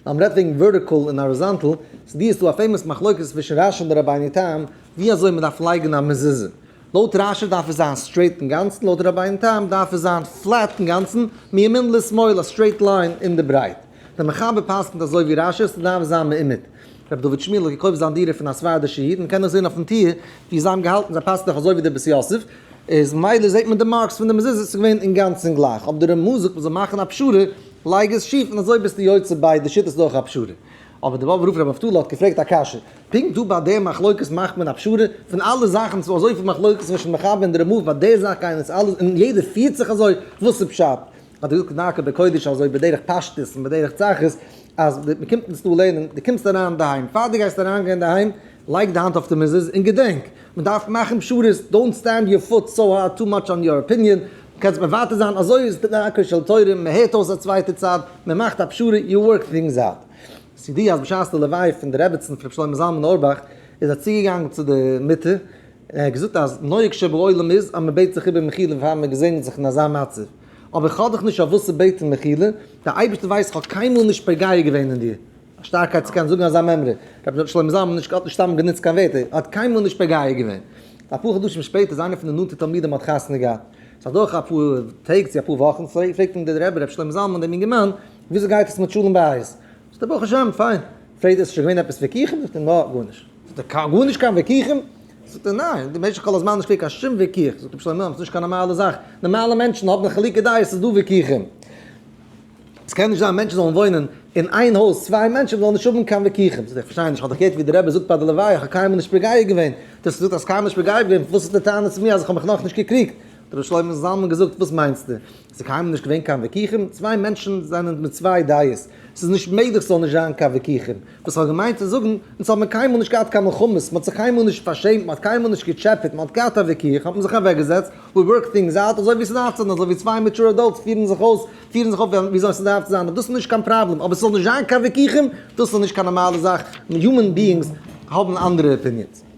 נאר מ'רעדט וועגן vertical און horizontal, ס'די איז דא א famous מחלוקת צווישן רשי און די רבינו תם ווי אזוי מ'דארף לייגן א מזוזה. לויט רשי דארף עס זיין straight אינגאנצן, לויט רבינו תם דארף עס זיין flat אינגאנצן, מימין לשמאל א straight line אין די ברייט. דער מחבר פסק'נט אזוי ווי רשי, ס'דארף זיין מעומד. רבי דוד שמואל האט געקויפט זיין דירה פון א ספרדישע איד, מ'קען דאס זען אויפן טיר ווי זיי האבן געהאלטן, זיי פסק'ן דאך אזוי ווי דער בית יוסף, איז ממילא זעט מען די marks פון די מזוזות איז געווען אינגאנצן גלייך, אבער די רמ"א זאגט מ'זאל מאכן א פשרה, לייג עס שיף און אזוי ביסטו יוצא ביידע שיטות דורך א פשרה. אבער דער באבובער רב רבי נפתלי האט געפרעגט א קשיא, פונקט דא ביי די מחלוקת מאכט מען א פשרה? פון אלע זאכן ס'איז דא אזויפיל מחלוקת צווישן מחבר און די רמ"א ביי די זאך גייען עס אלע און יעדער פירט זיך אזוי, וואס איז פשט? האט ער געזאגט כדרכו בקודש אזוי בדרך פשטות און בדרך צחות אז מ'קומט אונז דא לערנען, דו קומסט אריין אינדערהיים, פאר דו גייסט אריינגיין אינדערהיים לייג די האנט אויף די מזוזה און געדענק, מ'דארף מאכן פשרות, don't stand your foot so hard too much on your opinion, קענסט מוותר זיין, אזוי איז דרכו של תורה, מ'הערט אויס א צווייטע צד, מ'מאכט א פשרה, you work things out. ס'איז אז בשעת די לווי' פון די רעבעצן פון רבי שלמה זלמן אוירבאך איז ער צוגעגאנגען צו די מיטה און ער האט געזאגט אז נוהג שבעולם איז אז מ'בעט זיך איבער מחילה פאר מ'געזעגנט זיך אין אזא מצב, אבער איך האב דיך נישט אויף וואס צו בעטן מחילה, דער אייבערשטער ווייסט איך האב קיינמאל נישט פוגע געווען אין דיר. א שטארקייט צו קענען זאגן אזא מימרא. רבי שלמה זלמן נישט האט נישט סתם גענוצט קיין ווערטער, ער האט קיינמאל נישט פוגע געווען. אפאר חדשים שפעטער איז איינער פון די נאנטע תלמידים האט חתונה געהאט. ס'איז אדורך אפאר טעג צו אפאר וואכן, פרעגט אים דער רבי רבי שלמה זלמן דעם אינגערמאן, וויאזוי גייט עס מיט שלום בית? זאגט ער ברוך השם, פיין. פרעגט ער, ס'איז שוין געווען עפעס וויכוחים? זאגט ער, נא, גארנישט. זאגט ער, גארנישט קיין וויכוחים? זאגט ער, ניין, במשך כל הזמן נישט געווען קיין שום וויכוח. זאגט רבי שלמה זלמן, ס'איז נישט קיין נארמאלע זאך, נארמאלע מענטשן האבן חילוקי דעות, ס'איז דא וויכוחים. עס קען נישט זיין מענטשן זאלן וואוינען אין איין הויז צוויי מענטשן זאלן נישט האבן קיין וויכוחים. זאגט ער, איך פארשטיי נישט, איך האב דאך געהערט ווי דער רבי זאגט ביי די לוויה, איך האב קיינמאל נישט פוגע געווען, דו האסט געזאגט אז קיינמאל נישט פוגע געווען, וואס איז די טענה צו מיר אז איך האב מיך נאכנישט געקריגט? האט רבי שלמה זלמן געזאגט, וואס מיינסטו? עס איז קיינמאל נישט געווען קיין וויכוחים, צוויי מענטשן זענען מיט צוויי דעות, עס איז נישט מעגליך ס'זאל נישט זיין קיין וויכוחים. וואס איך האב געמיינט צו זאגן, אונז האבן קיינמאל נישט געהאט קיין מלחמות, מען האט זיך קיינמאל נישט פארשעמט, מען האט קיינמאל נישט געטשעפעט, מען האט געהאט א וויכוח, האט מען זיך אוועקגעזעצט, we work things out אזוי ווי ס'דארף צו זיין, אזוי ווי צוויי mature adults פירן זיך אויס, פירן זיך אויף וויאזוי ס'דארף צו זיין, דאס איז נישט קיין פראבלעם, אבער ס'זאל נישט זיין קיין וויכוחים, דאס איז נישט קיין נארמאלע זאך, human beings האבן אנדערע opinions.